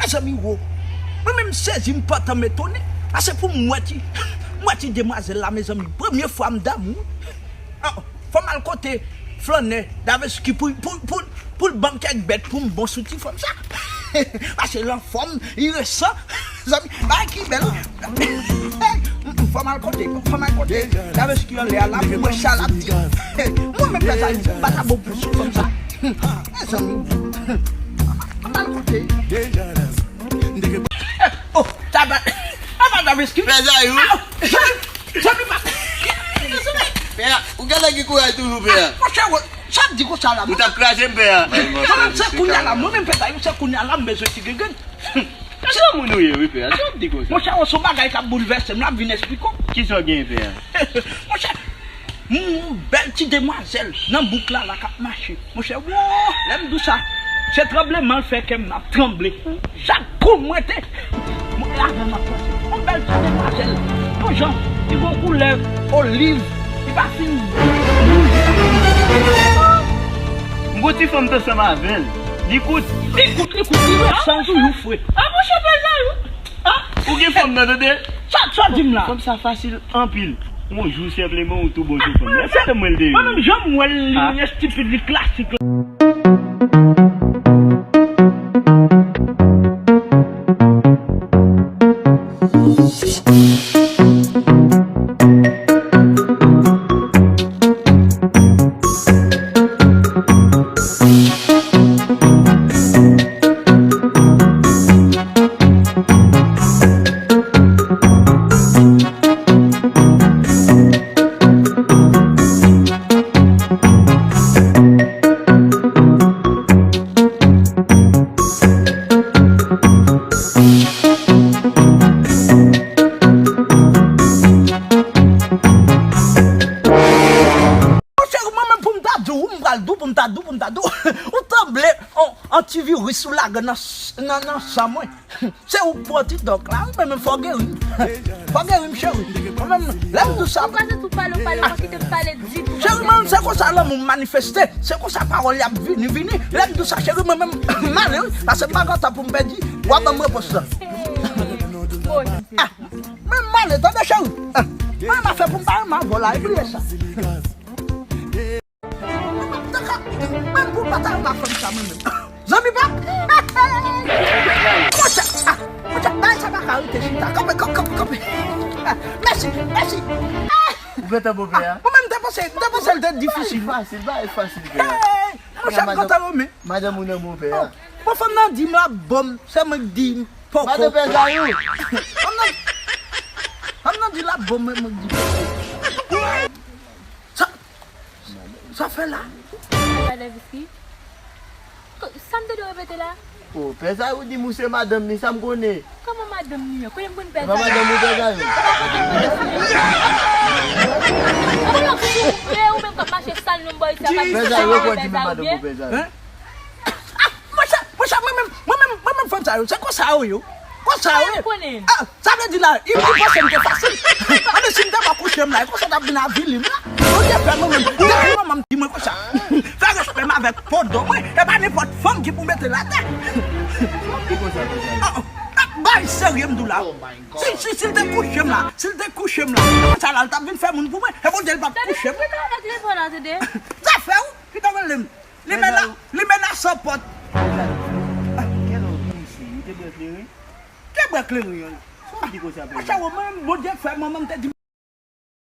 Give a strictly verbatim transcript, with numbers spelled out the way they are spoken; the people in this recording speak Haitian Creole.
Mezanmi wo. Mwen menm m sezi, m pantan, m etone. Paske pou m wè ti, m wè ti demwazèl la, mezanmi. Premye fwa m damou. Ah, fò m al kote flannè Daveski pou, pou, pou, pou l ban m kèk bèt pou m bon sou ti fanm sa. Paske l anfòm, li resan. Zanmi, bagay ki bèl. Fò m al kote, fò m al kote Daveski anlè a la pou mwen sa l ap di. Mwen menm pèsonèlman, m pa ta bon pou sou fanm sa. Mezanmi. Fò m al kote. Oh, tabat. Tabat Daveski. Pè Zayou. Zanmi pa. Pè, ou genlè gen kouraj toujou, pè. Monchè, sa di konsa la. Ou t ap kraze m, pè. Sa se kounye a la, mwen menm pè Zayou, se kounye a la m bezwen ti grenn. Se yon moun ou ye, wi, pè. Sa di konsa. Monchè, se yon bagay k ap boulvèse m, m ap vin eksplike w. Kisa w gen, pè? Monchè, yon bèl ti demwazèl nan bouk la, la k ap mache. Monchè, wo, lè m di w sa, se tranbleman l fè kè m ap tranble. Chak kou m rete, mwen avè m ap panse. Yon bèl ti demwazèl, yon jan, li gon koulè oliv, li pa fin wouj. M gon ti fanm t ansanm avè l. Li kout. Li kout, li kout, li resan toujou fre. Ah, monchè, pè Zayou. Ah, ou gen fanm nan, tande? Sa, sa di m la. Fanm sa fasil anpil. Yon jou senpleman ou tou bon sou fanm nan. Sa te mwen l te ye. Mwen menm, jan m wè l, li estipid, li klasik. Monchè, mwen menm pou m ta di w, m pral di w, pou m ta di w, pou m ta di w, ou sanble on antiviris ou lage nan, nan, nan san mwen. Se ou k pran ti dòk la, wi, men, men fò geri. Fò geri m, cheri. Mwen menm, lè m di w sa. Ou pa janm tou pale, ou pale, ou pa kite m pale ditou. Cheri, mwen menm, se konsa lanmou m manifeste. Se konsa pawòl y ap vini, vini. Lè m di w sa, cheri, mwen menm, m ale, wi. Paske m pa gen tan pou m pèdi. W ap ban m repons lan. Ah, men m ale, tande, cheri. Ah, mwen m ap fè pou m pa renmen avè w la, e bliye sa. Menm pou w pa ta renmen fanm sa, mwen menm. Zanmi pa. Monchè, ah, monchè, bagay sa pa ka rete chita. Kanpe, kanpe, kanpe, kanpe. Ah, mèsi, mèsi. Ah, ou gentan bon, pè a? Mwen menm, m te panse, m te panse l te difisil. Bagay fasil, bagay fasil, pè a. Hey, monchè, m kontan renmen. Madanm ou nan bon, pè a. Bon, fanm nan di m l ap bon, se mwen k di m poko. Madanm pè Zayou. Fanm nan, fanm nan di l ap bon, men mwen k di poko. Sa, sa fè la? Sa Daviski? Ko-, sa m tande w repete la? O, pè Zayou di m ou se madanm li, sa m konnen. Kòman madanm li an? Kote m konn pè Zayou? E pa madanm ou pè Zayou? Ou menm k ap mache sal non bò isi a, pè Zayou, ou konn di m madanm ou pè Zayou? Hein? Ah, monchè, monchè, mwen menm, mwen menm, mwen menm fanm sa yo, se konsa yo ye. Konsa yo ye. Ah, sa vle di la, li, li panse m te fasil. Anben, si m te ba kouche m la, e konsa t ap vin avili m la. Bondye fè mwen menm, depi manman m di mwen konsa. Fè respè m avèk po do mwen, e pa nenpòt fanm ki pou mete l atè. Ah, ah, bay serye m di w la. Si, si, si l te kouche m la, si l te kouche m la, konsa la, l t ap vin fè moun pou mwen. E Bondye l p ap kouche m. Zafè w, ki ta rele m. Li menasan pòt. Kèlè w vin isi? Ou te bwè kleren? Te bwè kleren an. Sa w di konsa, pè Zayou? Monchè, mwen, Bondye fè manman m te di m